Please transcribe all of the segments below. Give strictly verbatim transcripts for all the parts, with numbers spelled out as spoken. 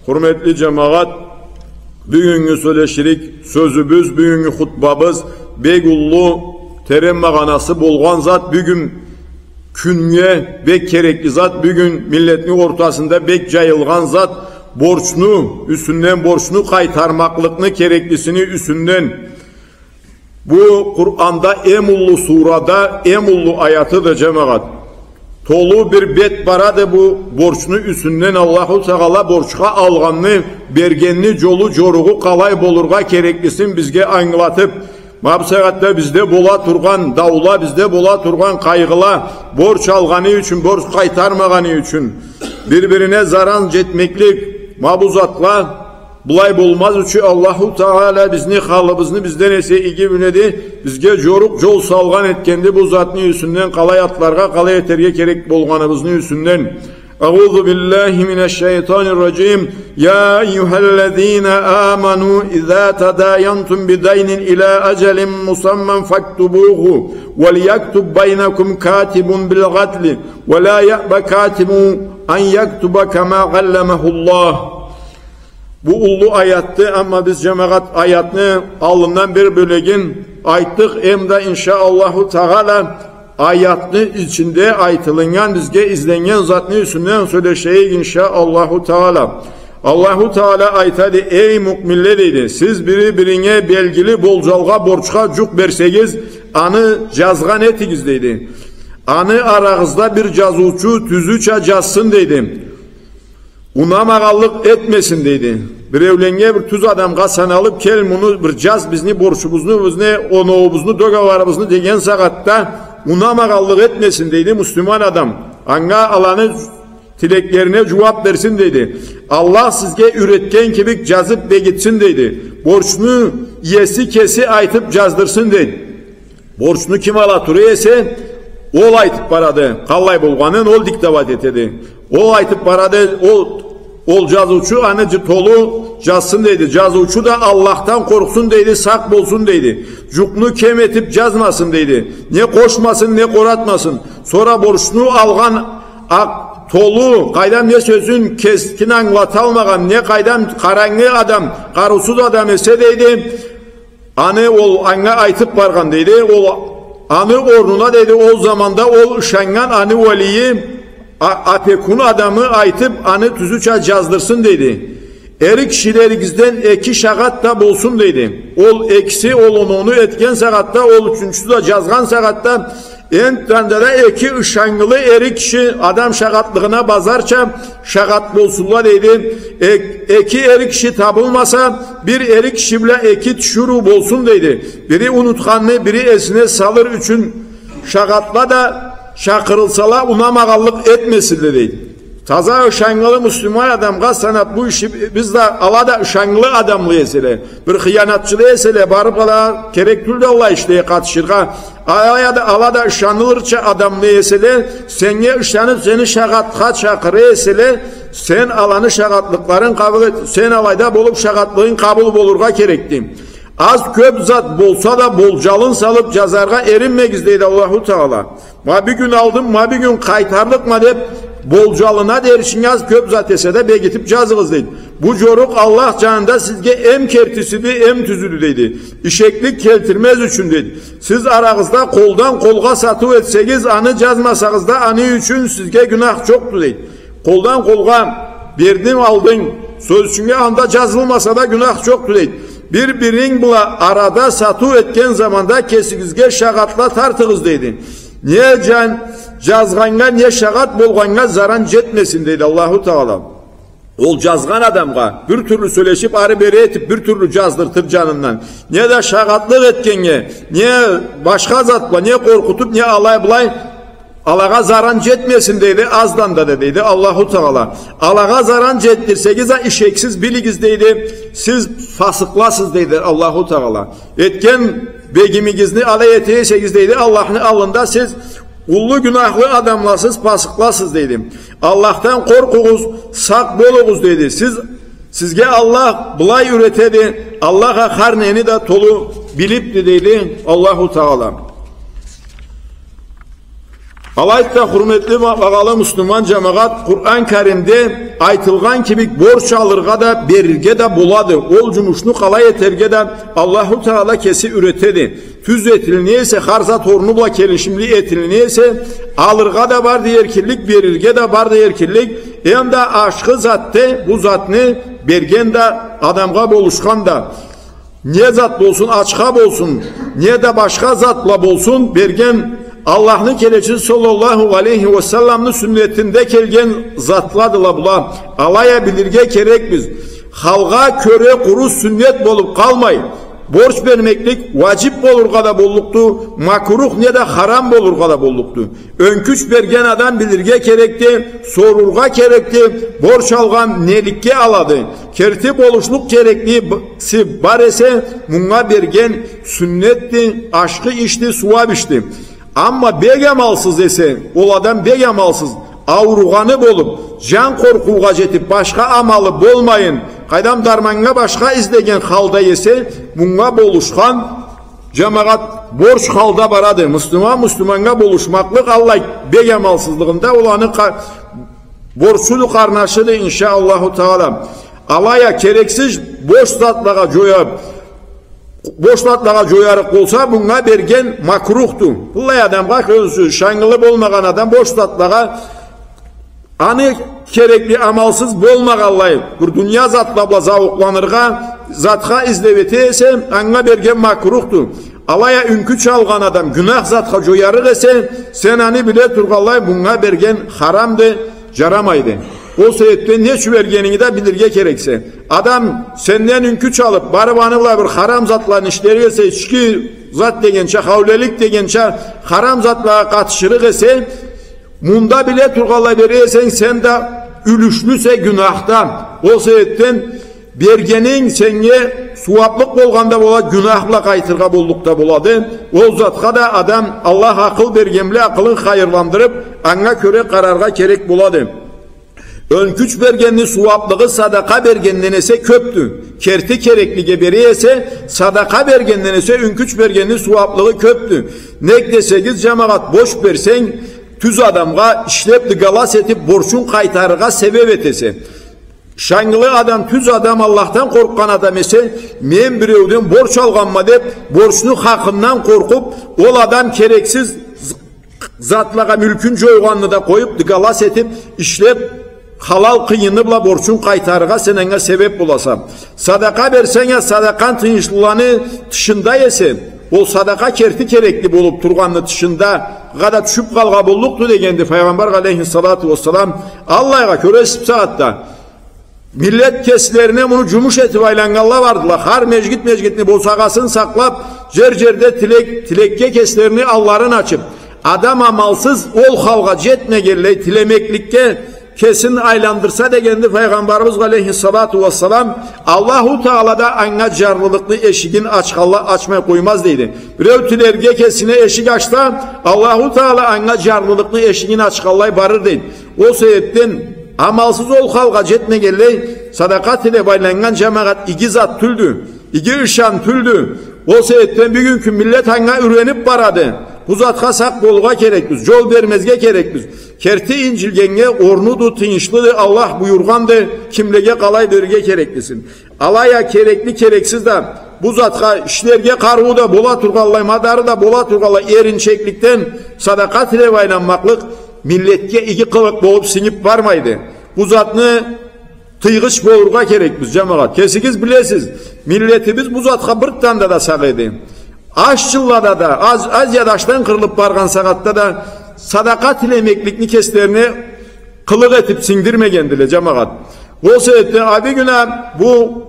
Хурметли джамагъат, бюгюннгю сёлеширик сёзюбюз, бюгюннгю хутбабыз бек уллу, терен магъанасы болгъан зат. Бюгюн кюннге бек керекли зат, бюгюн миллетни ортасында бек джайылгъан зат, борчну юсюнден, борчну къайтармакълыкъны кереклисини юсюнден. Бу Къуранда эм уллу сурада эм уллу аятыды, джамагъат. Толу бир бет барады бу борчну юсюнден, Аллаху Тагъала борчха алгъанны, бергенни джолу, джоругъу къалай болургъа кереклисин бизге ангылатып, ма бусагъатда бизде бола тургъан даула, бизде бола тургъан къайгъыла, борч алгъаны ючюн, борч къайтармагъаны ючюн, бир-бирине заран джетмеклик, ма бу затла былай болмаз ючюн Аллаху Тагъала бизни халыбызны бизден эсе иги биледи, бизге джорукъ джол салгъан этгенди бу затны юсюнден, къалай атларгъа, къалай этерге керек болгъаныбызны юсюнден. أعوذ بالله من الشيطان الرجيم. يا أيها الذين آمنوا إذا تداينتم بدين إلى أجل مسمى فاكتبوه وليكتب بينكم كاتب بالعدل ولا يأب كاتب أن يكتب كما علمه الله. Бу уллу аятды, амма биз, джамагъат, аятны аллындан бир бёлегин айтдыкъ, эм да, иншаАллаху Тагъала, аятны ичинде айтылыннган, бизге изленнген затны юсюнден сёлешейик, иншаАллаху Тагъала. Аллаху Тагъала айтады: «Эй муъминле, — дейди, — сиз бири-биринге белгили болджалгъа, борчха джукъ берсегиз, аны джазгъан этигиз, — дейди. — Аны арагъызда бир джазыучу тюзюча джазсын, — дейди. — Унамагъанлыкъ этмесин, — дейди. — Биреуленнге, бир тюз адамгъа саналып, кел, муну бир джаз, бизни борчубузну, бизни оноуубузну, договорубузну деген сагъатда унамагъанлыкъ этмесин, — дейди, — муслиман адам. Анга аланы тилеклерине джууап берсин, — дейди. — Аллах сизге юретген кибик джазып бегитсин, — дейди. — Борчну иеси кеси айтып джаздырсын, — дейди. Борчну ким ала тура эсе, ол айтып барады, къаллай болгъанын ол диктовать этеди. Ол айтып барады, ол, ол джазыучу аны джы-, толу джазсын, — дейди. — Джазыучу да Аллахдан къоркъсун, — дейди, — сакъ болсун, — дейди. — Джукъну кем этип джазмасын, — дейди. — Не къошмасын, не къоратмасын. Сора борчну алгъан акъ, толу, къайдам, не сёзюн кескин ангылаталмагъан, не къайдам, къарангы адам, къарыусуз адам эсе, — дейди, — аны ол анга айтып баргъан, — дейди, — ол аны орнуна, — дейди, — ол заманда ол ышаннган аны уалийи, а-, опекун адамы айтып, аны тюзюча джаздырсын, — дейди. — Эри кишилеригизден эки шагъат да болсун, — дейди. — Ол экиси, ол оноуну этген сагъатда, ол ючюнчюсю да джазгъан сагъатда, энтда да эки ышаннгылы эри киши адам шагъатлыгъына базарча шагъат болсунла, — дейди. — Э-, эки эри киши табылмаса, бир эри киши бла эки тиширыу болсун, — дейди. — Бири унутханны бири эсине салыр ючюн шагъатла да чакъырылсала, унамагъанлыкъ этмесинле, — дейди. — Таза ышаннгылы муслиман адамгъа санат бу иши, биз да, ала да ышаннгылы адамла эселе, бир хыянатчыла эселе, барып ала керек тюлдю аллай ишлеге къатышыргъа. Ала да, ала да ышанылырча адамла эселе, сеннге ышанып, сени шагъатха чакъыра эселе, сен аланы шагъатлыкъларын къабыл эт, сен алайда болуп шагъатлыгъынг къабыл болургъа керекди. Аз кёп зат болса да, болджалын салып джазаргъа эринмегиз, — дейди Аллаху Тагъала. — Ма бюгюн алдым, ма бюгюн къайтарлыкъма деп, болджалына деришинг аз кёп зат эсе да бегитип джазыгъыз, — дейди. — Бу джорукъ Аллах джанында сизге эм кертисиди, эм тюзюдю, — дейди. — Ишеклик келтирмез ючюн, — дейди. — Сиз арагъызда къолдан къолгъа сатыу этсегиз, аны джазмасагъыз да, аны ючюн сизге гюнах джокъду, — дейди. — Къолдан къолгъа бердинг, алдынг, сёз ючюннге, анда джазылмаса да гюнах джокъду, — дейди. — Бир-биринг бла арада сатыу этген заманда кесигизге шагъатла тартыгъыз, — дейди. — Не джан-, джазгъаннга, не шагъат болгъаннга заран джетмесин, — дейди Аллаху Тагъала. — Ол джазгъан адамгъа бир тюрлю сёлешип, ары-бери этип, бир тюрлю джаздыртыр джанындан, не да шагъатлыкъ этгеннге, не башха зат бла, не къоркъутуп, не алай-былай, алагъа заран джетмесин, — дейди, — аздан да, — дейди Аллаху Тагъала. — Алагъа заран джетдирсегиз а, ишексиз билигиз, — дейди, — сиз фасыкъласыз, — дейди Аллаху Тагъала. — Этген бегимигизни алай эте эсегиз, — дейди, — Аллахны аллында сиз уллу гюнахлы адамласыз, фасыкъласыз, — дейди. — Аллахдан къоркъугъуз, сакъ болугъуз, — дейди. — Сиз, сизге Аллах былай юретеди, Аллах а хар нени да толу билипди, — дейди Аллаху Тагъала. Алайды да, хурметли ва багъалы муслиман джамагъат, Къуран Каримде айтылгъан кибик, борч алыргъа да, берирге да болады. Ол джумушну къалай этерге да Аллаху Таала кеси юретеди. Тюз этилине эсе, хар зат орну бла келишимли этилине эсе, алыргъа да барды эркинлик, берирге да барды эркинлик. Эм да ашхы затды бу затны берген да, адамгъа болушхан да. Не зат болсун, ачха болсун, не да башха зат бла болсун, берген Аллахны келечиси саллаллаху алейхи ва салламны сюннетинде келген затладыла була. Алай а билирге керекбиз. Халгъа кёре къуру сюннет болуп къалмай, борч бермеклик уаджиб болургъа да боллукъду, макрух не да харам болургъа да боллукъду. Ёнкюч берген адам билирге керекди, сорургъа керекди, борч алгъан неликге алады. Керти болушлукъ кереклиси бар эсе, мунга берген сюннетди, ашхы ишди, сууап ишди. Амма бек амалсыз эсе, ол адам бек амалсыз, ауругъаны болуп, джан къоркъуугъа джетип, башха амалы болмайын, къайдам, дарманнга башха излеген халда эсе, мунга болушхан, джамагъат, борч халда барады. Муслиман муслиманнга болушмакълыкъ аллай бек амалсызлыгъында ол аны къа-, борчуду, къарнашыды, иншаАллаху Таала. Алай а керексиз бош затлагъа джоя-, бош затлагъа джоярыкъ болса, мунга берген макрухду. Быллай адамгъа, кёзюсю шангылы болмагъан адам бош затлагъа, аны керекли, амалсыз болмагъанлай, бир дуния затла бла зауукъланыргъа затха излеп эте эсе, анга берген макрухду. Алай а ёнкюч алгъан адам гюнах затха джоярыкъ эсе, сен аны биле тургъанлай, мунга берген харамды, джарамайды. Ол себепден не ючюн бергенинги да билирге керексе. Адам сенден ёнкюч алып, барып аны бла бир харам затланы ишлерик эсе, ички зат дегенча, хаулелик дегенча, харам затлагъа къатышырыкъ эсе, мунда биле тургъанлай бере эсенг, сен да юлюшлюсе гюнахда. Ол себепден бергенинг сеннге сууаплыкъ болгъан да болады, гюнах бла къайтыргъа боллукъ да болады. Ол затха да адам, Аллах акъыл берген бла, акъылын хайырландырып, анга кёре къараргъа керек болады. Ёнкюч бергенни сууаплыгъы садакъа бергенден эсе кёпдю. Керти кереклиге бере эсе, садакъа бергенден эсе ёнкюч бергенни сууаплыгъы кёпдю. Нек десегиз, джамагъат, бош берсенг, тюз адамгъа ишлеп, дыгалас этип, борчун къайтарыргъа себеп этесе. Шангылы адам, тюз адам, Аллахдан къоркъгъан адам эсе, мен биреуден борч алгъанма деп, борчну хакъындан къоркъуп, ол адам керексиз затлагъа мюлкюн джойгъанны да къоюп, дыгалас этип, ишлеп, халал къыйыны бла борчун къайтарыргъа сен анга себеп боласа. Садакъа берсенг а, садакъанг тыйыншлыланы тышында эсе, ол садакъа керти керекли болуп тургъанны тышындагъа да тюшюп къалгъа боллукъду дегенди Файгъамбар алейхиссалату уассалам. Аллайгъа кёре, бусагъатда миллет кеслерине муну джумуш этип айланнганла бардыла. Хар межгит межгитни босагъасын сакълап, джер-джерде тилек, тилекге кеслерини алларын ачып, адам амалсыз ол халгъа джетмегенлей тилемекликге кесин айландырса дегенди Файгъамбарыбыз алейхиссалату уассалам, Аллаху Таала да анга джарлылыкъны эшигин ачханла-, ачмай къоймаз дейди. Биреу тилерге кесине эшик ачса, Аллаху Таала анга джарлылыкъны эшигин ачханлай барыр дейди. Ол себепден амалсыз ол халгъа джетмегенлей садакъа тилеп айланнган, джамагъат, иги зат тюлдю, иги ышан тюлдю. Ол себепден бюгюннгю миллет анга юренип барады. Бу затха сакъ болургъа керекбиз, джол бермезге керекбиз. Керти инджилгеннге орнуду, тыйыншлыды, Аллах буюргъанды, кимлеге къалай берирге кереклисин. Алай а керекли-керексиз да, бу затха ишлерге къарыуу да бола тургъанлай, мадары да бола тургъанлай, эринчекликден садакъа тилеп айланмакълыкъ миллетге иги къылыкъ болуп сингип бармайды. Бу затны тыйгъыч болургъа керекбиз, джамагъат. Кесигиз билесиз, миллетибиз бу затха бир танда да сакъ эди. Ач джыллада да, аз, аз яда ачдан къырылып баргъан сагъатда да садакъа тилемекликни кеслерине къылыкъ этип сингдирмегендиле, джамагъат. Ол себепден а бюгюн а бу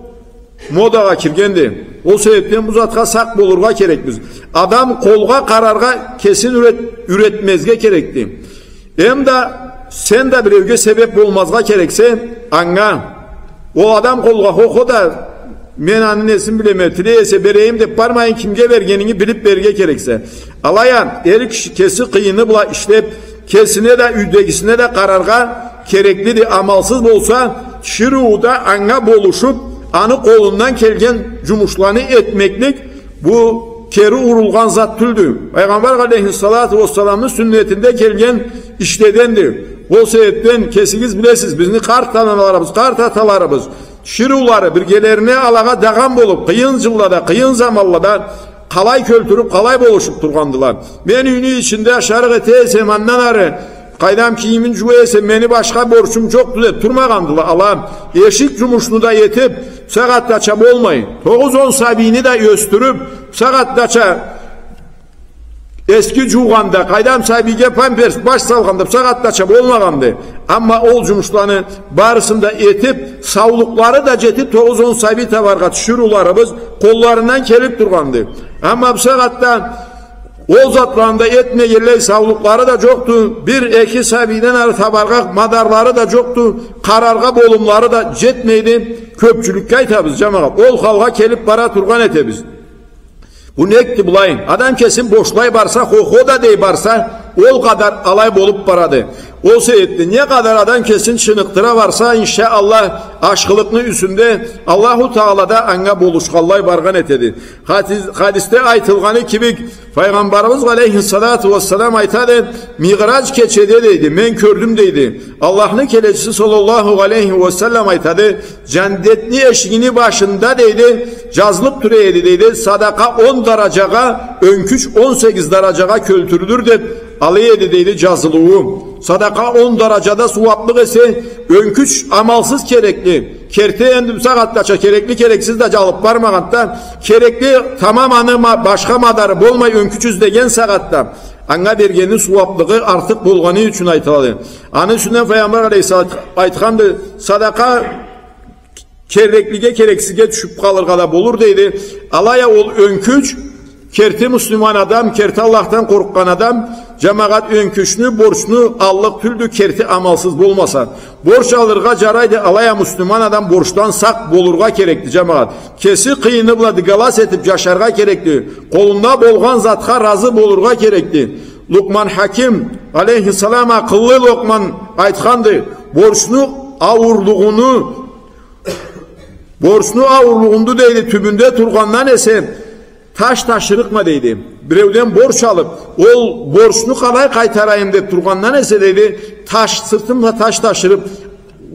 модагъа киргенди. Ол себепден бу затха сакъ болургъа керекбиз. Адам къолгъа къараргъа кесин юрет-, юретмезге керекди. Эм да сен да биреуге себеп болмазгъа керексе, анга. Ол адам къолгъа, хо-хо да, мен аны несин билеме, тилей эсе берейим деп бармайын, кимге бергенинги билип берирге керексе. Алай а эр киши кеси къыйыны бла ишлеп, кесине да, юйдегисине да къараргъа кереклиди. Амалсыз болса, тиширыуда анга болушуп, аны къолундан келген джумушланы этмеклик, бу кери урулгъан зат тюлдю. Пайгъамбар алейхиссалату уассаламны сюннетинде келген ишледенди. Ол себепден кесигиз билесиз, бизни къарт аналарыбыз, къарт аталарыбыз, тиширыулары биргелерине алагъа дагъан болуп, къыйын джыллада, къыйын заманлада къалай кёлтюрюп, къалай болушуп тургъандыла. Мен юйню ичинде ашарыкъ эте эсем, андан ары къайдам, кийимин джууа эсем, мени башха борчум джокъду деп турмагъандыла ала. Эшик джумушну да этип, бусагъатдача болмай, тогъуз-он сабийни да ёсдюрюп, бусагъатдача эски джуугъанда, къайдам, сабийге памперс, баш салгъанда, бусагъатдача болмагъанды. Амма ол джумушланы барысын да этип, саулукълары да джетип, тогъуз-он сабий табаргъа тиширыуларыбыз къолларындан келип тургъанды. Амма бусагъатда ол затланы да этмегенлей, саулукълары да джокъду. Бир-эки сабийден ары табаргъа мадарлары да джокъду. Къараргъа болумлары да джетмейди. Кёпчюлюкге айтабыз, джамагъат. Ол халгъа келип бара тургъан этебиз. Бу некди былай? Адам кесин бошлай барса, хо-хо да дей барса, ол къадар алай болуп барады. Ол себепден не къадар адам кесин чыныкъдыра барса, иншаАллах, ашхылыкъны юсюнде Аллаху Тагъала да анга болушханлай баргъан этеди. Хадис-, хадисде айтылгъаны кибик, Пайгъамбарыбыз алейхиссалату уассалам айтады, Мигърадж кечеде, дейди, мен кёрдюм, дейди. Аллахны келечиси саллаллаху алейхи уа саллам айтады, джандетни эшигини башында, дейди, джазылып тура эди, дейди, садакъа он дараджагъа, ёнкюч он сегиз дараджагъа кёлтюрюлюр деп, алай эди, дейди, джазылыуу. Садакъа он дараджада сууаплыкъ эсе, ёнкюч амалсыз керекли. Керти энди бусагъатдача керекли-керексиз да джалып бармагъанда, керекли тамам аны ма-, башха мадары болмай, ёнкюч излеген сагъатда анга бергени сууаплыгъы артыкъ болгъаны ючюн айтылады. Аны юсюнден Пайгъамбар алейхиссалам айтханды, садакъа кереклиге, керексизге тюшюп къалыргъа да болур, дейди. Алай а ол ёнкюч, керти муслиман адам, керти Аллахдан къоркъгъан адам, джамагъат, ёнкючню, борчну аллыкъ тюлдю, керти амалсыз болмаса. Борч алыргъа джарайды, алай а муслиман адам борчдан сакъ болургъа керекди, джамагъат. Кеси къыйыны бла дыгалас этип джашаргъа керекди. Къолунда болгъан затха разы болургъа керекди. Лукъман Хаким алейхиссалам, акъыллы Лукъман айтханды, борчну ауурлугъуну, борчну ауурлугъунду, дейди, тюбюнде тургъандан эсе, таш ташырыкъма, дейди. Биреуден борч алып, ол борчну къалай къайтарайым деп тургъандан эсе, дейди, таш, сыртым бла таш ташырып,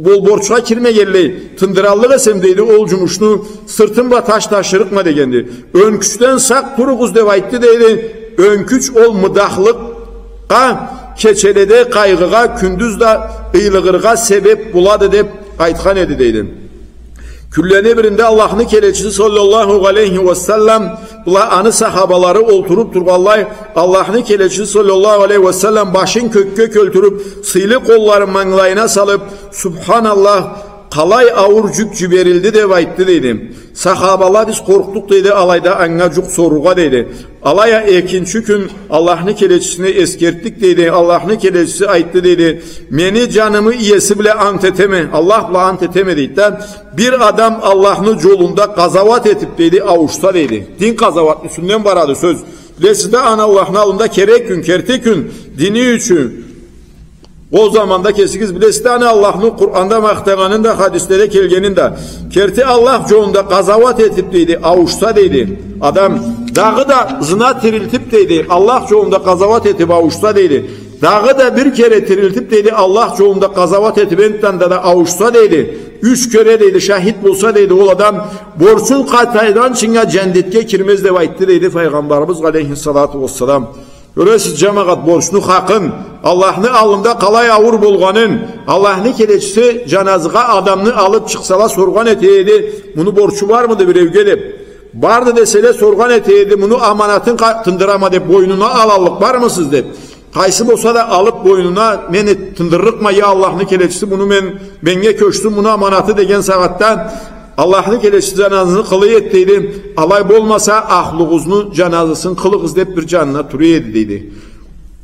ол борчха кирмегенлей, тындыраллыкъ эсем, дейди, ол джумушну сыртым бла таш ташырыкъма дегенди. Ёнкючден сакъ туругъуз деп айтды, дейди. Ёнкюч ол мыдахлыкъгъа, кечеледе къайгъыгъа, кюндюз да ыйлыгъыргъа себеп болады деп айтхан эди, дейди. Кюнлени биринде Аллахны келечиси саллаллаху алейхи уа саллам бла аны сахабалары олтуруп тургъанлай, Аллахны келечиси саллаллаху алейхи уа саллам башын кёкге кёлтюрюп, сыйлы къолларын мангылайына салып, Субханаллах, къалай ауур джюк джиберилди, деп айтды, дейди. Сахабала, биз къоркъдукъ, дейди, алайда анга джукъ сорургъа, дейди. Алай а экинчи кюн Аллахны келечисине эсгертдик, дейди. Аллахны келечиси айтды, дейди, мени джанымы иеси бла ант этеме, Аллах бла ант этеме, дейди да, бир адам Аллахны джолунда къазауат этип, дейди, ауушса, дейди. Дин къазауатны юсюнден барады сёз. Билесиз да, аны Аллахны аллында керек кюн, керти кюн, дини ючюн. Ол заманда кесигиз билесиз да, аны Аллахны Къуранда махтагъанын да, хадиследе келгенин да. Керти Аллах джолунда къазауат этип, дейди, ауушса, дейди. Адам дагъыда зына тирилтип, дейди, Аллах джолунда къазауат этип ауушса, дейди. Дагъыда бир кере тирилтип, дейди, Аллах джолунда къазауат этип, энтда да ауушса, дейди. Юч кере, дейди, шахид болса, дейди, ол адам борчун къайтаргъынчынга джандетге кирмез, деп айтды, дейди, Пайгъамбарыбыз алейхиссалату уассалам. Кёресиз, джамагъат, борчну хакъын, Аллахны аллында къалай ауур болгъанын. Аллахны келечиси джаназыгъа адамны алып чыкъсала, соргъан эте эди, муну борчу бармыды биреуге деп. Барды деселе, соргъан эте эди, муну аманатын къа-, тындырама деп, бойнуна алаллыкъ бармысыз деп. Къайсы болса да алып бойнуна, мен эт-, тындырырыкъма, я Аллахны келечиси, муну мен, меннге кёчсюн муну аманаты деген сагъатда, Аллахны келечиси, джаназыгъызны къылыгъыз, дейди. Алай болмаса, ахлугъузну джаназысын къылыгъыз деп, бир джанына тура эди, дейди.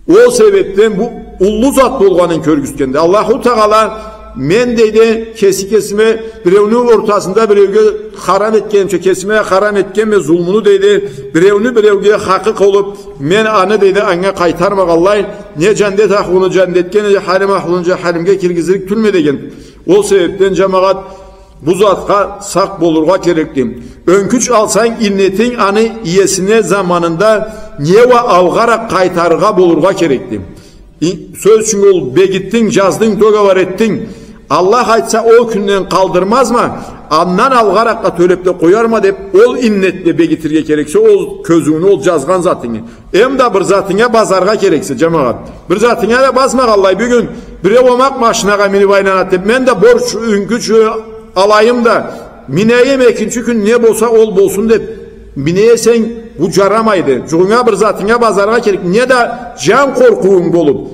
Ол себепден бу уллу зат болгъанын кёргюзтгенди. Аллаху Тагъала, мен, дейди, кеси кесиме биреуню ортасында биреуге харам этгенимча, кесиме харам этгенме зулмуну, дейди, биреуню биреуге хакъы болуп, мен аны, дейди, анга къайтармагъанлай, не джандет ахлуну джандетге, не джаханим ахлуну джаханимге киргизирик тюлме деген. Ол себепден, джамагъат, Бу затха сакъ болургъа керекди. Ёнкюч алсанг иннетинг, аны иесине заманында не уа алгъаракъ къайтарыргъа болургъа керекди. И-, сёз ючюн, ол бегитдинг, жаздынг, договор этдинг. Аллах айтса, ол кюнден къалдырмазма, андан алгъаракъгъа тёлеп да къоярма деп, ол иннет бла бегитирге керексе, ол кёзюуню, ол жазгъан затынгы. Эм да бир затынга базаргъа керексе, жамагъат. Бир затынга да базмагъанлай, бюгюн биреу омакъ машинагъа минип айланады деп, мен да борч, ёнкюч алайым да, минейим, экинчи кюн не болса, ол болсун деп мине эсенг, бу жарамайды. Жугъунга, бир затынга базаргъа керек. Не да жан къоркъуунг болуп,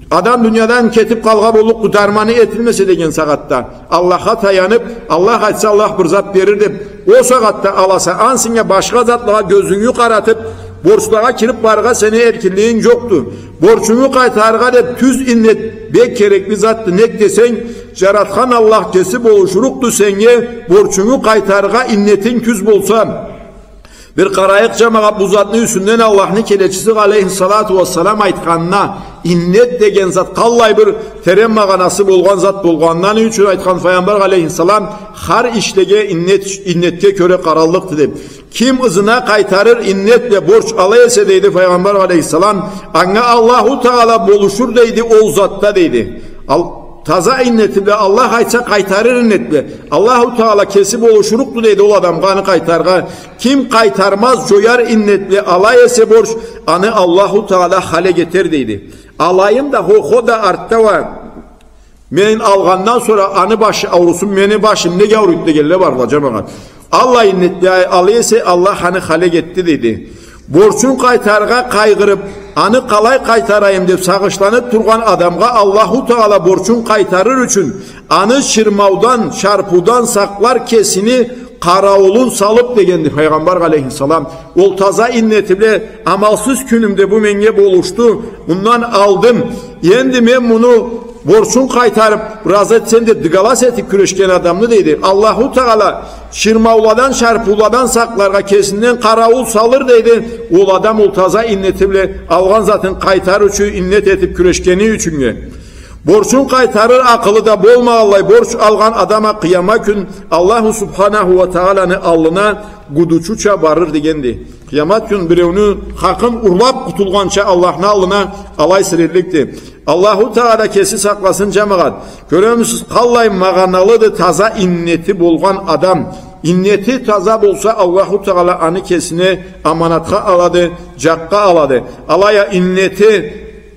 адам дуниядан кетип къалгъа боллукъду, дарманы этилмесе деген сагъатда, Аллахха таянып, Аллах айтса, Аллах бир зат берир деп, ол сагъатда аласа, ансынга башха затлагъа кёзюнгю къаратып, борчлагъа кирип барыргъа сени эркинлигинг жокъду. Борчунгу къайтарыргъа деп тюз иннет бек керекли затды. Нек десенг, Жаратхан Аллах кеси болушурукъду сеннге, борчунгу къайтарыргъа иннетинг тюз болса. Бир къарайыкъ, жамагъат, бу затны юсюнден Аллахны келечиси алейхиссалату уассалам айтханына, иннет деген зат къаллай бир терен магъанасы болгъан зат болгъандан ючюн айтхан Файгъамбар алейхиссалам, хар ишлеге иннет, иннетге кёре къараллыкъды деп. Ким ызына къайтарыр иннет бла борч ала эсе, дейди Файгъамбар алейхиссалам, анга Аллаху Таала болушур, дейди, ол затда, дейди. Ал-, таза иннети бла, Аллах айтса, къайтарыр иннет бла. Аллаху Таала кеси болушурукъду, дейди, ол адамгъа аны къайтарыргъа. Ким къайтармаз, жояр иннет бла ала эсе борч, аны Аллаху Таала халек этер, дейди. Алайым да, хо-хо да, артда уа мен алгъандан сора аны башы аурусун, мени башым неге ауруйду дегенле барла, жамагъат. Аллай иннет бла ала эсе, Аллах аны халек этди, дейди. Борчун къайтарыргъа къайгъырып, аны къалай къайтарайым деп сагъышланып тургъан адамгъа Аллаху Таала борчун къайтарыр ючюн аны чырмаудан, чарпыудан сакълар кесини къарауулун салып, дегенди Файгъамбар алейхиссалам. Ол таза иннети бла, амалсыз кюнюмде бу меннге болушду, мындан алдым. Энди мен муну борчун къайтарып, разы этсем деп дыгалас этип кюрешген адамны, дейди, Аллаху Таала чырмауладан, чарпыуладан сакъларгъа кесинден къараул салыр, дейди. Ол адам ол таза иннети бла алгъан затын къайтарыр ючюн иннет этип кюрешгени ючюннге. Борчун къайтарыр акъылы да болмагъанлай борч алгъан адам а къыямат кюн Аллаху Субханаху уа Тааланы аллына гудучуча барыр дегенди. Къыямат кюн биреуню хакъын урлап къутулгъанча Аллахны аллына алай сирелликди. Аллаху Таала кеси сакъласын, жамагъат. Кёремисиз, къаллай магъаналыды таза иннети болгъан адам. Иннети таза болса, Аллаху Таала аны кесине аманатха алады, жакъгъа алады. Алай а иннети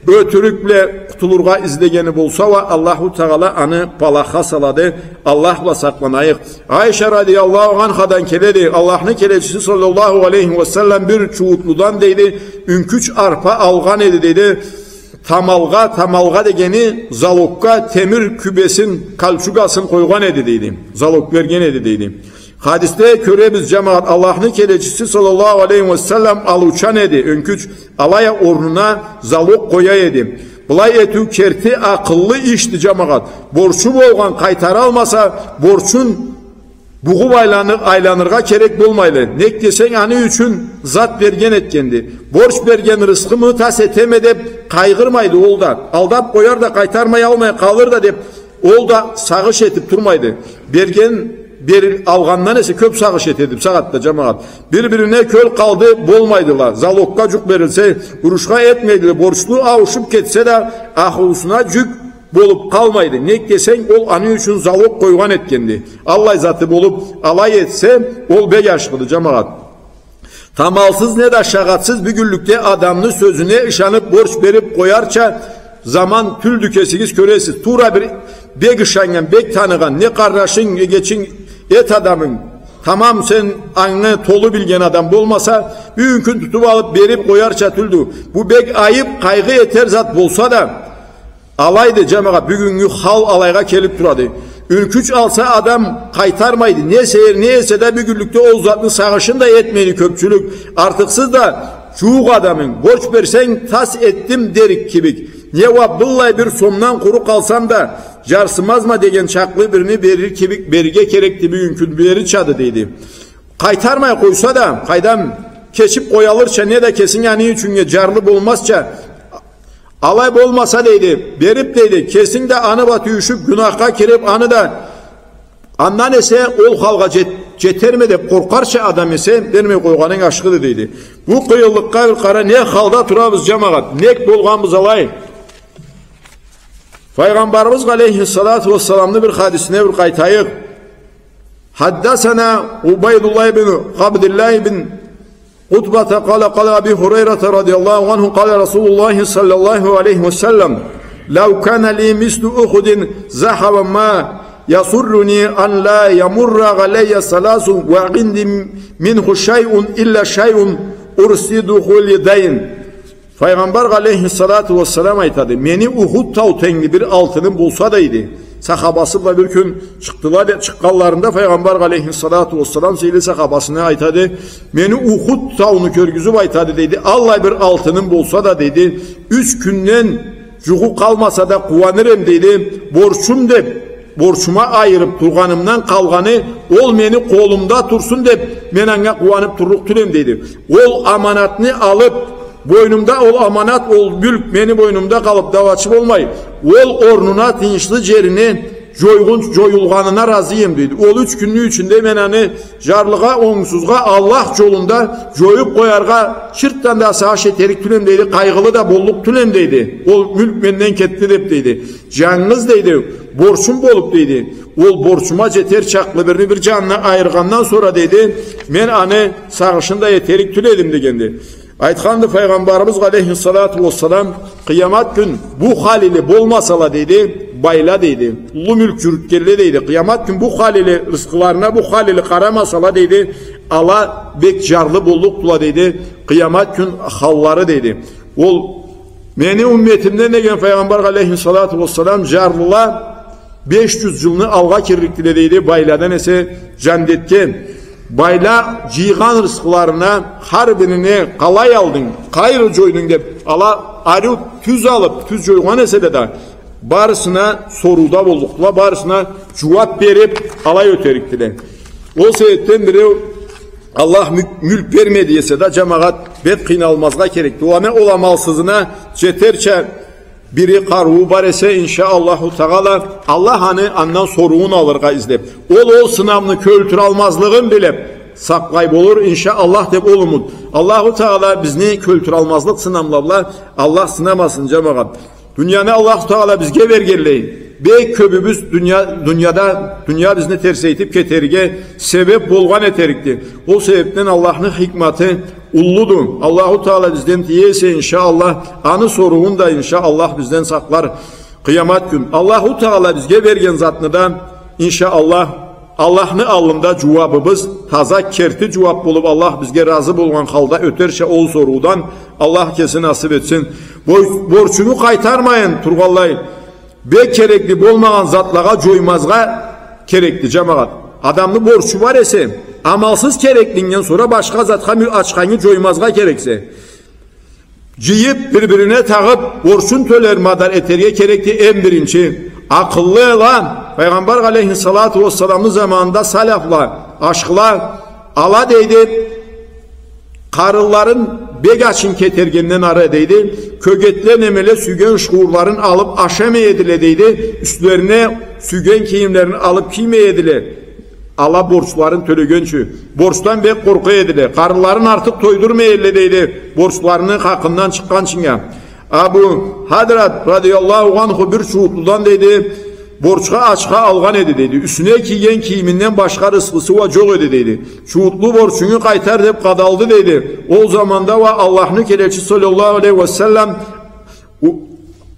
ётюрюк бла къутулургъа излегени болса уа, Аллаху Таала аны палахха салады. Аллах бла сакъланайыкъ. Айша радияллаху анхадан келеди, Аллахны келечиси саллаллаху алейхи уа саллам бир чууутлудан, дейди, ёнкюч арпа алгъан эди, дейди. Тамалгъа, тамалгъа дегени залоггъа темир кюбесин, кольчугасын къойгъан эди, дейди. Залог берген эди, дейди. Хадисде кёребиз, жамагъат, Аллахны келечиси саллаллаху алейхи уа саллам алыучан эди ёнкюч, алай а орнуна залог къоя эди. Былай этиу керти акъыллы ишди, жамагъат. Борчу болгъан къайтаралмаса, борчун бугъуп айланы-, айланыргъа керек болмайлы. Нек десенг, аны ючюн зат берген этгенди. Борч берген рысхымы тас этеме деп къайгъырмайды ол да. Алдап къояр да, къайтармай алмай къалыр да деп ол да сагъыш этип турмайды. Берген, бер-, алгъандан эсе кёп сагъыш этеди бусагъатда, жамагъат. Бир-бирине кёл къалды болмайдыла. Залоггъа жукъ берилсе, урушха этмейдиле. Борчлу ауушуп кетсе да, ахлусуна жюк болуп къалмайды. Нек десенг, ол аны ючюн залог къойгъан этгенди. Аллай заты болуп, алай этсе, ол бек ашхыды, жамагъат. Тамалсыз не да шагъатсыз бюгюнлюкде адамны сёзюне ышанып, борч берип къоярча заман тюлдю, кесигиз кёресиз. Туура бир бек ышаннган, бек таныгъан, не къарнашынг, эгечинг, эт адамынг, тамам сен аны толу билген адам болмаса, бюгюн кюн тутуп алып берип къоярча тюлдю. Бу бек айып, къайгъы этер зат болса да, алайды, жамагъат, бюгюннгю хал алайгъа келип турады. Ёнкюч алса адам, къайтармайды. Не сейир, не эсе да бюгюнлюкде ол затны сагъышын да этмейди кёпчюлюк. Артыкъсыз да, жууукъ адамынг, борч берсенг, тас этдим дерик кибик, не уа быллай бир сомдан къуру къалсам да, жарсымазма деген чакълы бирни берир кибик берирге керекди бюгюн кюн, берирчады, дейди. Къайтармай къойса да, къайдам, кечип къоялырча, не да кесинг аны ючюннге жарлы болмазча, алай болмаса, дейди, берип, дейди, кесинг да аны бла тюйюшюп, гюнахха кирип, аны да Андан эсе ол халгъа джет-, джетерме деб къоркъарча адам эсе, бермей къойгъанынг ашхыды, дейди. Бу къыйынлыкъгъа бир къара, не халда турабыз, джамагъат, нек болгъанбыз алай? Файгъамбарыбыз алейхиссалату уассаламны бир хадисине бир къайтайыкъ. حدثنا عبيد الله بن عبد الله بن عتبة قال: قال أبي هريرة رضي الله عنه: قال رسول الله صلى الله عليه وسلم: لو كان لي مثل أحد ذهبا ما يسرني أن لا يمر علي ثلاث وعندي منه شيء إلا شيء أرصده لدين. Файгъамбар алейхиссалату уассалам айтады: «Мени Ухуд тау тенгли бир алтыным болса», — дейди. Сахабасы бла бир кюн чыкъдыла да, чыкъгъанларында Файгъамбар алейхиссалату уассалам сыйлы сахабасына айтады: «Мени Ухуд тауну кёргюзюб айтады, — дейди, — аллай бир алтыным болса да, — дейди, — юч кюнден джугъу къалмаса да къууаныр эм, — дейди, — борчум деб, борчума айырыб тургъанымдан къалгъаны, ол мени къолумда турсун деб, мен анга къууаныб турлукъ тюл эм, — дейди. — Ол аманатны алыб, бойнумда ол аманат, ол мюлк мени бойнумда къалыб, дау ачыб болмай, ол орнуна, тыйыншлы джерине джойгъун-, джоюлгъанына разы эм, — дейди. — Ол юч кюнню ичинде мен аны джарлыгъа, онгсузгъа Аллах джолунда джоюб къояргъа чыртдан да сагъыш этерик тюл эм, — дейди, — къайгъылы да боллукъ тюл эм, — дейди, — ол мюлк менден кетди деб», — дейди. «Джангыз, — дейди, — борчум болуб, — дейди, — ол борчума джетер чакълы бирни бир джанына айыргъандан сора, — дейди, — мен аны сагъышын да этерик тюл эдим», — дегенди. Айтханды Файгъамбарыбыз алейхиссалату уассалам: «Къыямат кюн бу хал иле болмасала, — дейди, — байла, — дейди, — уллу мюлк джюрютгенле, — дейди, — къыямат кюн бу хал иле, рысхыларына бу хал иле къарамасала, — дейди, — ала бек джарлы боллукъдула, — дейди, — къыямат кюн халлары», — дейди. «Ол мени умметимден, — деген Файгъамбар алейхиссалату уассалам, — джарлыла беш джюз джылны алгъа кирликдиле, — дейди, — байладан эсе джандетге. Байла джыйгъан рысхыларына, хар бирине къалай алдынг, къайры джойдунг деб, ала ариу тюз алыб, тюз джойгъан эселе да, барысына сорууда боллукъдула, барысына джууаб бериб, алай ётерикдиле. Ол себебден биреу Аллах мю-, мюлк бермеди эсе да, джамагъат, бек къыйналмазгъа керекди. Ол ана, ол амалсызына джетерча бири къарыуу бар эсе, иншаАллаху Тагъала, Аллах аны андан соруун алыргъа излеб, ол, ол сынамны кёлтюралмазлыгъын билиб, сакълай болур, иншаАллах, деб ол умут. Аллаху Тагъала бизни кёлтюралмазлыкъ сынамла бла Аллах сынамасын, джамагъат. Дунияны Аллаху Тагъала бизге бергенлей, бек кёбюбюз дуния, дунияда, дуния бизни терсейтиб кетерге себеб болгъан этерикди. Ол себебден Аллахны хикматы уллуду. Аллаху Тагъала бизден тие эсе, иншаАллах, аны соруун да, иншаАллах, бизден сакълар къыямат кюн. Аллаху Тагъала бизге берген затны да, иншаАллах, Аллахны аллында джууабыбыз таза, керти джууаб болуб, Аллах бизге разы болгъан халда ётерча ол соруудан Аллах кеси насыб этсин. Бор-, борчунгу къайтармайын тургъанлай, бек керекли болмагъан затлагъа джоймазгъа керекди, джамагъат. Адамны борчу бар эсе, амалсыз кереклингден сора башха затха мю-, ачхангы джоймазгъа керексе, джыйыб, бир-бирине тагъыб, борчун тёлер мадар этерге керекди, эм биринчи. Акъыллыла, Файгъамбар алейхиссалату уассаламны заманында саляфла, ашхыла, ала, дейди, къарынларын бек ачын кетергенден ары, дейди, кёгетле, немеле, сюйген шуурларын алыб ашамай эдиле, дейди, юслерине сюйген кийимлерин алыб киймей эдиле. Ала борчларын тёлегенчи, борчдан бек къоркъа эдиле. Къарынларын артыкъ тойдурмай эдиле, дейди, борчларыны хакъындан чыкъгъанчынга. Абу Хадрат радияллаху анху бир чууутлудан, дейди, борчха ачха алгъан эди, дейди. Юсюне кийген кийиминден башха рысхысы уа джокъ эди, дейди. Чууутлу борчунгу къайтар деб къадалды, дейди. Ол заманда уа Аллахны келечиси саллаллаху алейхи уа саллам У-,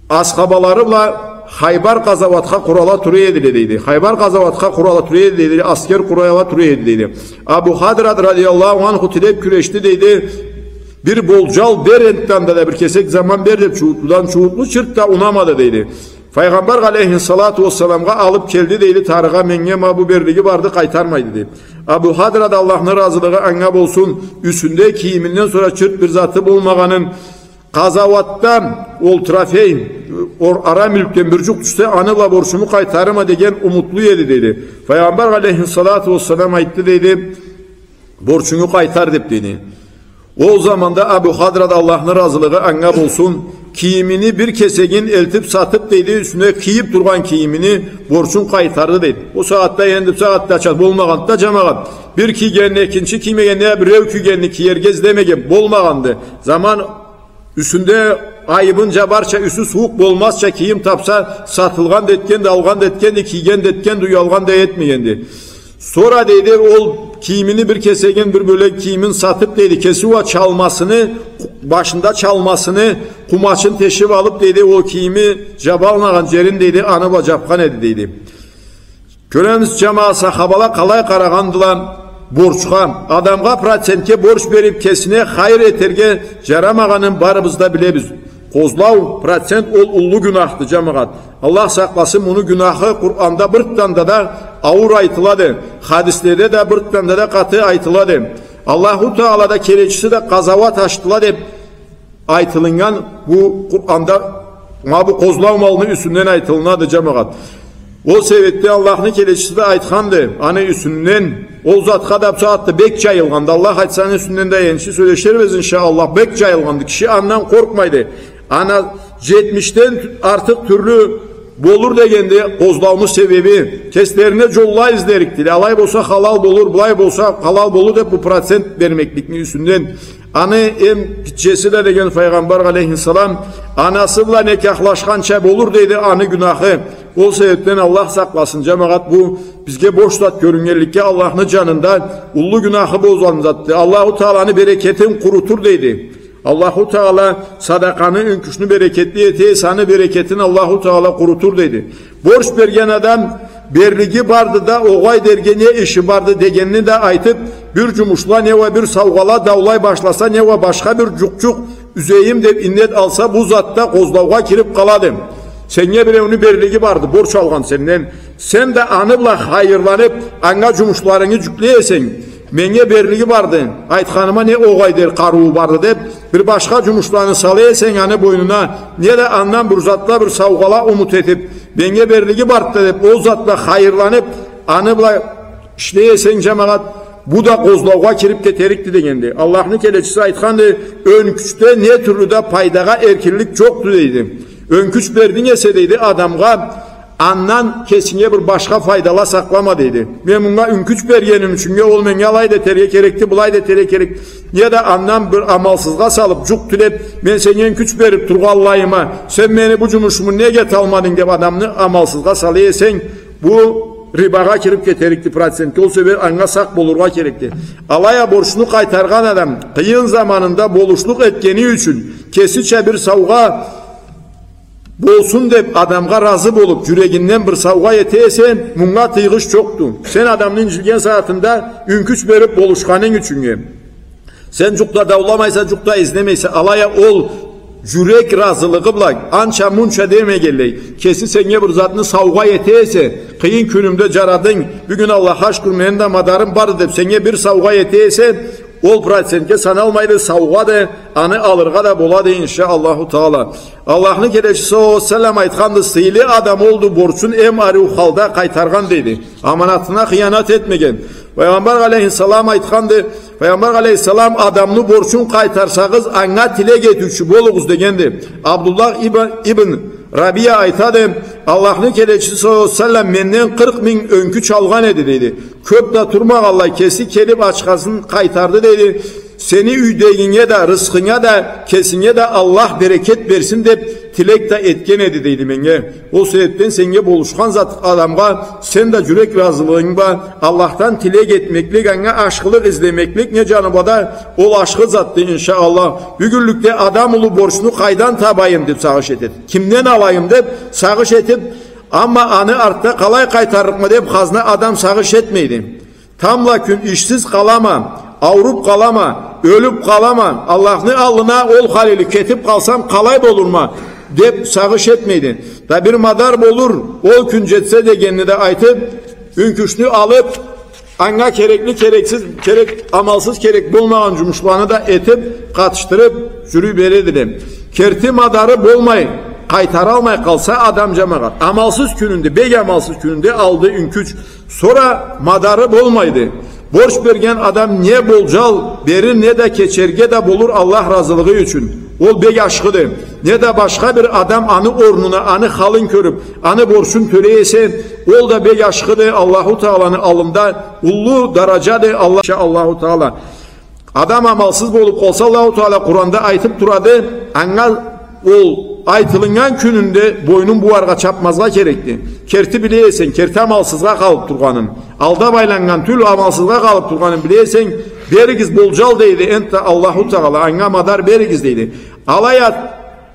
асхабалары бла Хайбар къазауатха къурала тура эдиле, дейди. Хайбар къазауатха къурала тура эди, дейди. Аскер къурала тура эди, дейди. Абу Хадрат радияллаху анху тилеб кюрешди, дейди. Бир болджал бер энтда да бир кесек заман бер деб чууутлудан, чууутлу чырт да унамады, дейди. Файгъамбар алейхиссалату уассаламгъа алыб келди, дейди, тарыгъа, меннге ма бу берлиги барды, къайтармайды, дейди. Абу Хадрат, Аллахны разылыгъы анга болсун, юсюнде кийиминден сора чырт бир заты болмагъанын, къазауатда ол трофей, ол ара мюлкден бир джукъ тюшсе, аны бла борчуму къайтарырма деген умутлу эди, дейди. Файгъамбар алейхиссалату уассалам айтды, дейди, борчунгу къайтар деб, дейди. Ол заманда Абу Хадрат, Аллахны разылыгъы анга болсун, Кийимини бир кесегин элтип сатып, дейди, юсюне кийип тургъан кийимини борчун къайтарды, дейди. Ол сагъатда, энди бусагъатдача болмагъанды да, джамагъат. Бир кийгенин экинчи киймеген, я биреу кийгенин кийерге излемеген болмагъанды. Заман юсюнде айыбын джабарча, юсю сууукъ болмазча кийим тапса, сатылгъан да этгенди, алгъан да этгенди, кийген да этгенди, уялгъан да этмегенди. Сора, дейди, ол кийимини бир кесегин, бир бёлек кийимин сатып, дейди, кеси уа чалмасыны, башында чалмасыны, къумачын тешип алып, дейди, ол кийими джабалмагъан джерин, дейди, аны бла джапхан эди, дейди. Кёребиз, джамагъат, сахабала къалай къарагъандыла борчха. Адамгъа процентге борч берип, кесине хайыр этерге джарамагъанын барыбыз да билебиз. Къозлау, процент, ол уллу гюнахды, джамагъат. Аллах сакъласын, муну гюнахы Къуранда бир танда да ауур айтылады. Хадиследе да бир танда да къаты айтылады. Аллаху Таала да, келечиси да къазауат ачдыла деп айтылыннган бу Къуранда, ма бу къозлау малны юсюнден айтылынады, джамагъат. Ол себепден Аллахны келечиси да айтханды аны юсюнден. Ол затха да бусагъатда бек джайылгъанды. Аллах айтса, аны юсюнден да энчи сёлеширбиз, иншаАллах. Бек джайылгъанды. Киши андан къоркъмайды. Ана джетмишден артыкъ тюрлю болур дегенди къозлауну себеби. Кеслерине джолла излерикдиле. Алай болса халал болур, былай болса халал болур деп бу процент бермекликни юсюнден. Аны эм гитчеси да, деген Файгъамбар алейхиссалам, анасы бла некяхлашханча болур, дейди, аны гюнахы. Ол себепден Аллах сакъласын, джамагъат, бу бизге бош зат кёрюннгенликге Аллахны джанында уллу гюнахы болгъан затды. Аллаху Тааланы берекетин къурутур, дейди. Аллаху Таала садакъаны, ёнкючню берекетли эте эсе, аны берекетин Аллаху Таала къурутур, дейди. Борч берген адам берлиги барды да, огъай дерге не иши барды дегенни да айтып, бир джумушла, не уа бир саугъала даулай башласа, не уа башха бир джукъчукъ юзейим деп иннет алса, бу зат да къозлаугъа кирип къалады. Сеннге биреуню берлиги барды, борч алгъан сенден. Сен да аны бла хайырланып, анга джумушларынгы джюклей эсенг, меннге берлиги барды, айтханыма не огъай дер къарыуу барды деп, бир башха джумушланы сала эсенг аны бойнуна, не да андан бир затла, бир саугъала умут этип, меннге берлиги барды да деп, ол зат бла хайырланып, аны бла ишлей эсенг, джамагъат, бу да къозлаугъа кирип кетерикди дегенди. Аллахны келечиси айтханды, ёнкючде не тюрлю да пайдагъа эркинлик джокъду, дейди. Ёнкюч бердинг эсе, дейди, адамгъа, андан кесинге бир башха файдала сакълама, дейди. Мен мунга ёнкюч бергеним ючюннге, ол меннге алай да этерге керекди, былай да этерге керек. Не да андан бир амалсызгъа салып, джукъ тилеп, мен сеннге ёнкюч берип тургъанлайыма, сен мени бу джумушуму неге эталмадынг деп адамны амалсызгъа сала эсенг, бу рибагъа кирип кетерикди, процентге. Ол себебден анга сакъ болургъа керекди. Алай а борчну къайтаргъан адам къыйын заманында болушлукъ этгени ючюн кесича бир саугъа болсун деп адамгъа разы болуп, джюрегинден бир саугъа эте эсе, мунга тыйгъыч джокъду. Сен адамны инджилген сагъатында ёнкюч берип болушханынг ючюннге. Сен джукъ да дауламайса, джукъ да излемейсе, алай а ол джюрек разылыгъы бла, анча-мунча демегенлей, кеси сеннге бир затны саугъа эте эсе, къыйын кюнюмде джарадынг, бюгюн Аллахха шукур, мени да мадарым барды деп, сеннге бир саугъа эте эсе, ол процентге саналмайды, саугъады, аны алыргъа да болады, иншаАллаху Таала. Аллахны келечиси саллаллаху алейхи ва саллам айтханды, сыйлы адам олду, борчун эм ариу халда къайтаргъан, дейди. Аманатына хыянат этмеген. Файгъамбар алейхиссалам айтханды, Файгъамбар алейхиссалам, адамны борчун къайтарсагъыз, анга тилек этиучю болугъуз дегенди. Абдуллах ибн, ибн Рабия айтады, Аллахны келечиси саллаллаху алейхи ва саллам менден къыркъ минг ёнкюч алгъан эди, дейди. Кёп да турмагъанлай, кеси келип ачхасын къайтарды, дейди. Сени юйдегинге да, рысхынга да, кесинге да Аллах берекет берсин деп тилек да этген эди, дейди, меннге. Ол себепден сеннге болушхан зат адамгъа сен да джюрек разылыгъынг бла Аллахдан тилек этмеклик, анга ашхылыкъ излемеклик не джаны бла да ол ашхы затды, иншаАллах. Бюгюнлюкде адам улу борчну къайдан табайым деп сагъыш этеди. Кимден алайым деп сагъыш этип, амма аны артда къалай къайтарырыкъма деп хазна адам сагъыш этмейди. Тамбла кюн ишсиз къалама, ауруп къалама, ёлюп къалама, Аллахны аллына ол халили кетип къалсам, къалай болурма деп сагъыш этмейди. Да бир мадар болур, ол кюн джетсе дегенни да айтып, ёнкючню алып, анга керекли, керексиз, керек, амалсыз керек болмагъан джумушланы да этип, къатышдырып, джюрюй бередиле. Керти мадары болмай, къайтаралмай къалса адам, джамагъат, амалсыз кюнюнде, бек амалсыз кюнюнде алды ёнкюч, сора мадары болмайды. Борч берген адам не болджал берир, не да кечерге да болур Аллах разылыгъы ючюн. Ол бек ашхыды. Не да башха бир адам аны орнуна, аны халын кёрюб, аны борчун тёлей эсе, ол да бек ашхыды, Аллаху Тааланы аллында уллу дараджады, Аллах, Аллаху Таала. Адам амалсыз болуб къалса, Аллаху Таала Къуранда айтыб турады, анга ол айтылыннган кюнюнде бойнун бууаргъа, чабмазгъа керекди. Керти биле эсенг, керти амалсызгъа къалыб тургъанын, алдаб айланнган тюл, амалсызгъа къалыб тургъанын биле эсенг, беригиз болджал, дейди энтда Аллаху Таала, анга мадар беригиз, дейди. Алай а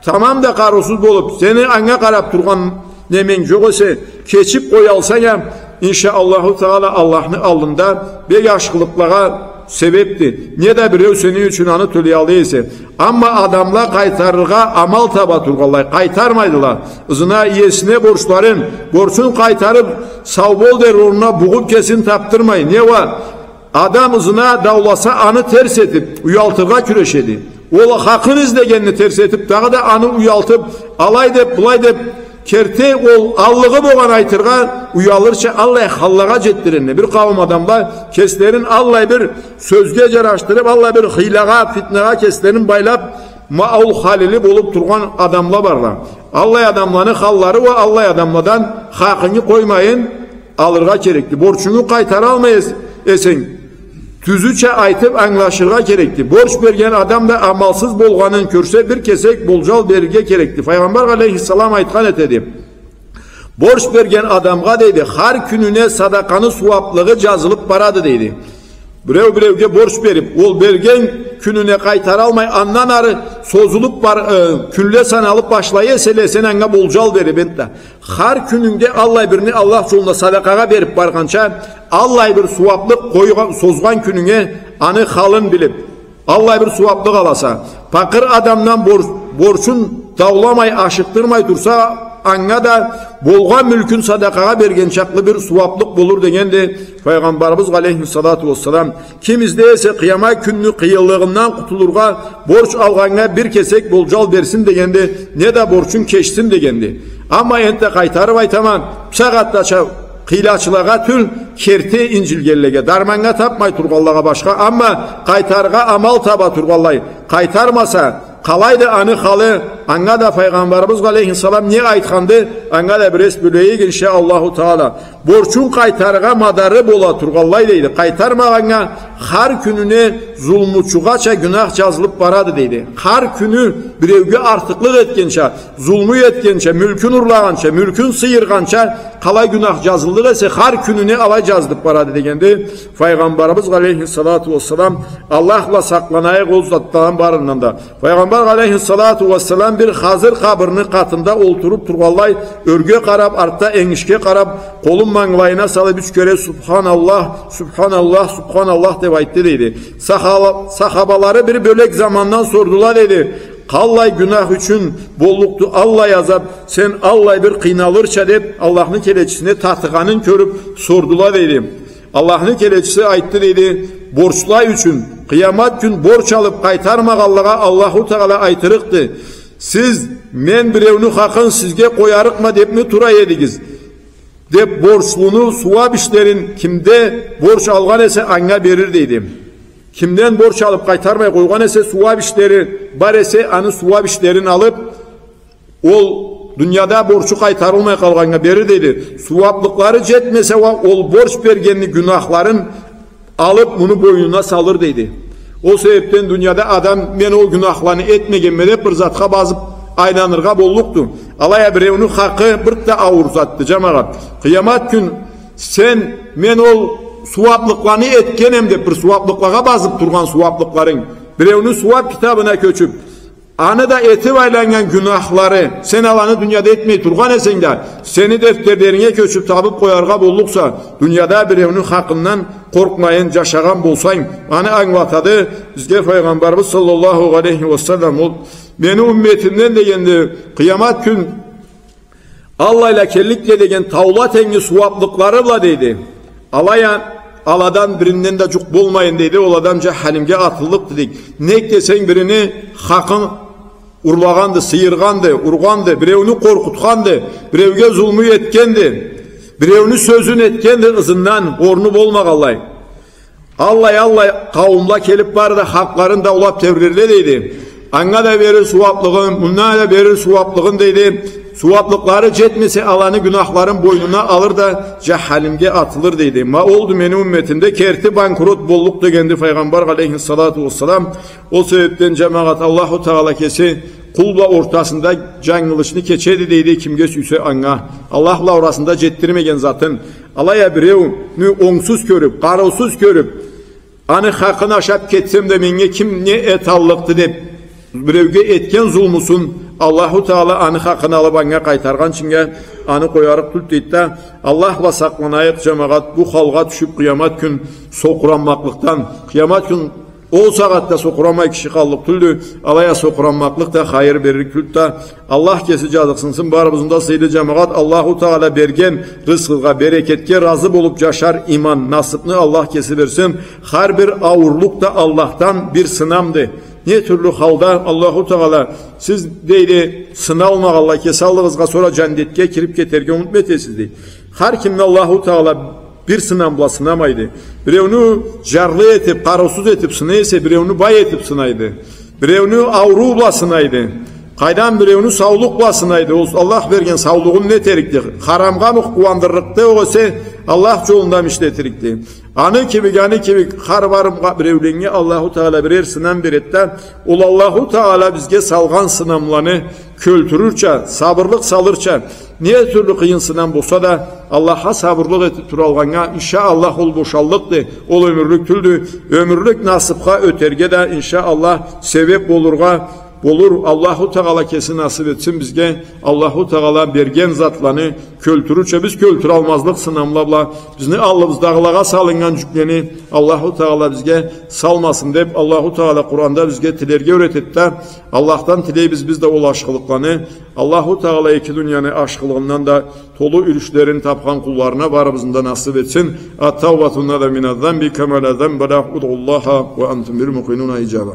тамам да къарыусуз болуб, сени анга къараб тургъан неменг джокъ эсе, кечиб къоялсанг а, иншаАллаху Таала, Аллахны аллында бек ашхылыкълагъа себебди. Не да биреу сени ючюн аны тёлеяллыкъ эсе. Амма адамла къайтарыргъа амал таба тургъанлай, къайтармайдыла ызына иесине борчларын. Борчун къайтарыб, сау бол дер орнуна бугъуб кесин табдырмай. Не уа? Адам ызына дауласа, аны терс этиб, уялтыргъа кюрешеди. Ол хакъын излегенни терс этиб, дагъыда аны уялтыб, алай деб, былай деб, керти ол аллыгъы болгъан айтыргъа уялырча, аллай халлагъа джетдиренди. Бир къауум адамла кеслерин аллай бир сёзге джарашдырыб, аллай бир хыйлагъа, фитнагъа кеслерин байлаб, ма ол халили болуб тургъан адамла барла. Аллай адамланы халлары уа аллай адамладан хакъынгы къоймайын алыргъа керекди. Борчунгу къайтаралмай эс-, эсенг, тюзюча айтыб ангылашыргъа керекди. Борч берген адам да амалсыз болгъанын кёрсе, бир кесек болджал берирге керекди. Файгъамбар алейхиссалам айтхан этеди. Борч берген адамгъа, дейди, хар кюнюне садакъаны сууаблыгъы джазылыб барады, дейди. Биреу биреуге борч бериб, ол берген кюнюне къайтаралмай, андан ары созулуб бар-, э, кюнле саналыб башлай эсе, сен анга болджал бериб энтда. Хар кюнюнгде аллай бирни Аллах джолунда садакъагъа бериб баргъанча, аллай бир сууаблыкъ къойгъа-, созгъан кюнюнге аны халын билиб, аллай бир сууаблыкъ аласа. Пакъыр адамдан бор-, борчун дауламай, ашыкъдырмай турса, анга да болгъан мюлкюн садакъагъа берген чакълы бир сууаблыкъ болур дегенди Файгъамбарыбыз алейхиссалату уассалам. Ким излей эсе къыямат кюнню къыйынлыгъындан къутулургъа, борч алгъаннга бир кесек болджал берсин дегенди, не да борчун кечсин дегенди. Амма энтда къайтарыб айтама, бусагъатдача къыйлачылагъа тюл, керти инджилгенлеге, дарманнга табмай тургъанлагъа башха, амма къайтарыргъа амал таба тургъанлай, къайтармаса, къалайды аны халы, анга да Файгъамбарыбыз алейхиссалам не айтханды, анга да бир эс бёлейик, иншаАллаху Таала. Борчун къайтарыргъа мадары бола тургъанлай, дейди. Къайтармагъаннга хар кюнюне зулмучугъача гюнах джазылыб барады, дейди. Хар кюню биреуге артыкълыкъ этгенча, зулму этгенча, мюлкюн урлагъанча, мюлкюн сыйыргъанча, къалай гюнах джазыллыкъ эсе, хар кюнюне алай джазылыб барады дегенди Файгъамбарыбыз алейхиссалату уассалам. Аллах бла сакъланайыкъ ол затладан барындан да. Файгъамбар алейхиссалату уассалам бир хазыр къабырны къатында олтуруб тургъанлай, ёрге къараб, артда энгишге къараб, къолун мангылайына салыб юч кере «Субханаллах, Субханаллах, Субханаллах» деб айтды, дейди. Сахала-, сахабалары бир бёлек замандан сордула, дейди. Къаллай гюнах ючюн боллукъду аллай азаб, сен аллай бир къыйналырча деб, Аллахны келечисине татыгъанын кёрюб сордула, дейди. Аллахны келечиси айтды, дейди, борчла ючюн, къыямат кюн борч алыб къайтармагъанлагъа Аллаху Таала айтырыкъды. Сиз, мен биреуню хакъын сизге къоярыкъма дебми тура эдигиз? Деб, борчлуну сууаб ишлерин кимде борч алгъан эсе, анга берир, дейди. Кимден борч алыб къайтармай къойгъан эсе, сууаб ишлери бар эсе, аны сууаб ишлерин алыб, ол дунияда борчу къайтарылмай къалгъаннга берир, дейди. Сууаблыкълары джетмесе уа, ол борч бергенни гюнахларын алыб, муну бойнуна салыр, дейди. Ол себебден дунияда адам, мен ол гюнахланы этмегенме деб, бир затха базыб айланыргъа боллукъду. Алай а биреуню хакъы бир да ауур затды, джамагъат. Къыямат кюн сен, мен ол сууаблыкъланы этгенем деб, бир сууаблыкълагъа базыб тургъан сууаблыкъларынг биреуню сууаб китабына кёчюб, аны да этиб айланнган гюнахлары, сен аланы дунияда этмей тургъан эсенг да, сени дефтерлеринге кёчюб табыб къояргъа боллукъса, дунияда биреуню хакъындан къоркъмайын джашагъан болсанг, аны ангылатады бизге Файгъамбарыбыз саллаллаху алейхи уа саллам. Ол мени умметимден дегенди, къыямат кюн аллайла келликди деген таула тенги сууаблыкълары бла, дейди. Алай а аладан биринден да джукъ болмайын, дейди, ол адам джаханимге атыллыкъды, дейди. Нек десенг, бирини хакъын урлагъанды, сыйыргъанды, ургъанды, биреуню къоркъутханды, биреуге зулму этгенди, биреуню сёзюн этгенди ызындан, орну болмагъанлай. Аллай, аллай къауумла келиб бары да хакъларын даулаб тебрерле, дейди. Анга да берир сууаблыгъын, мунга да берир сууаблыгъын, дейди. Сууаблыкълары джетмесе, аланы гюнахларын бойнуна алыр да, джаханимге атылыр, дейди. Ма олду мени умметимде керти банкрот боллукъ, дегенди Файгъамбар алейхиссалату уассалам. Ол себебден, джамагъат, Аллаху Тагъала кеси къул бла ортасында джангылычны кечеди, дейди, кимге сюйсе анга. Аллах бла арасында джетдирмеген затын. Алай а биреуню онгсуз кёрюб, къарыусуз кёрюб, аны хакъын ашаб кетсем да, меннге ким не эталлыкъды деб, биреуге этген зулмусун Аллаху Тагъала аны хакъын алыб, анга къайтаргъынчынга аны къоярыкъ тюлдю, дейди да. Аллах бла сакъланайыкъ, джамагъат, бу халгъа тюшюб, къыямат кюн сокъуранмакълыкъдан. Къыямат кюн ол сагъатда сокъуранмай киши къаллыкъ тюлдю, алай а сокъуранмакълыкъ да хайыр берирлик тюлдю да. Аллах кеси джазыкъсынсын барыбызны да, сыйлы джамагъат. Аллаху Тагъала берген рызкъыгъа, берекетге разы болуб джашар иман, насыбны Аллах кеси берсин. Хар бир ауурлукъ да Аллахдан бир сынамды. Не тюрлю халда Аллаху Тагъала, сиз, дейди, сыналмагъанлай кеси аллыгъызгъа, сора джандетге кириб кетерге умут этесиз, дейди. Хар кимни Аллаху Тагъала бир сынам бла сынамайды. Биреуню джарлы этиб, къарыусуз этиб сынай эсе, биреуню бай этиб сынайды. Биреуню ауруу бла сынайды. Къайдан, биреуню саулукъ бла сынайды. Ол Аллах берген саулугъун не этерикди? Харамгъамы къууандырлыкъды, огъесе Аллах джолундамы ишлетирикди? Аны кибик, аны кибик, хар барыб биреуленнге Аллаху Тагъала бирер сынам береди да, ол Аллаху Тагъала бизге салгъан сынамланы кёлтюрюрча, сабырлыкъ салырча, не тюрлю къыйын сынам болса да, Аллахха сабырлыкъ этиб туралгъаннга, иншаАллах, ол бошаллыкъды, ол ёмюрлюк тюлдю, ёмюрлюк насыбха ётерге да, иншаАллах, себеб болургъа болур. Аллаху Тагъала кеси насыб этсин бизге Аллаху Тагъала берген затланы кёлтюрюрча, биз кёлтюралмазлыкъ сынамла бла, бизни аллыбыздагъылагъа салыннган джюклени Аллаху Тагъала бизге салмасын деб, Аллаху Тагъала Къуранда бизге тилерге юретеди да, Аллахдан тилейбиз биз да ол ашхылыкъланы. Аллаху Тагъала эки дунияны ашхылыгъындан да толу юлюшлерин табхан къулларына барыбызны да насыб этсин. التائب من الذنب كمن لا ذنب له. ادعوا الله وأنتم موقنون بالإجابة.